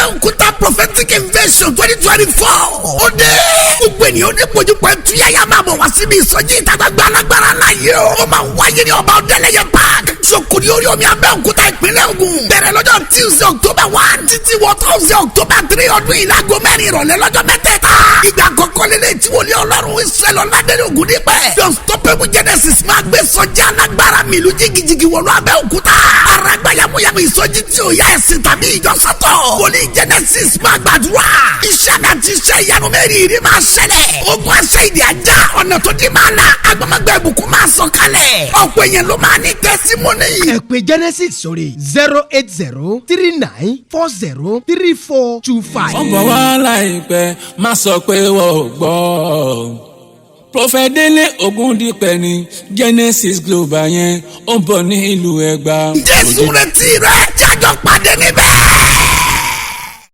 Abẹ́òkúta Prophetic Invasion 2024. Ó dé. Gbogbo ènìyàn ní pojúpọ̀ ẹ̀túyáyá máa bọ̀ wá síbi ìsọjí ìta gbangba alágbára láyé o. Ó máa wáyé ní Ọba Ọdẹ́lẹ́yẹ Park, Sokodi, orí omi, Abẹ́òkúta, ìpínlẹ̀ Ògùn. Bẹ̀rẹ̀ lọ́jọ́ Tuesday, October 1, títí wọ Thursday, October 3 ọdún yìí, láago 4 ìrọ̀lẹ́ lọ́jọ́ mẹ́tẹ̀ẹ̀ta. Ìgbà àkọ́kọ́ lélẹ̀ tí wòlíì Ọlọ́run Israẹl Ọ̀làdẹ́rẹ́ Ògúndípẹ̀, The Unstoppable Genesis, máa gbé sọjí alágbára mìlú jìgìjìgì wọ̀lú Abẹ́òkúta. Aragba yamuyamu ìsọjí tí ò yá ẹ̀sìn tàbí ìjọsọ́tọ̀. Wòlíì Genesis máa gbàdúrà. Iṣẹ́ àti iṣẹ́ ìyanu mẹ́rìírí máa ṣẹlẹ̀. Ogun aṣẹ ìdí ajá, ọ̀nà tó di máa la, agbọ́mọgbẹ́ ìbùkún máa sọ kalẹ̀. Ọ̀pọ̀ èèyàn ló máa ní testimony. Ẹ pè Genesis sórí 08039403425. Wọ́n bọ̀ wá láìpẹ́, má sọ pé wọ́n ò gbọ́. Prophet Délé Ògúndípẹ̀ ní Genesis Global yẹn, ó ń bọ̀ ní ìlú Ẹ̀gbá. Jésù retí rẹ̀, jájọ pàdé níbẹ̀.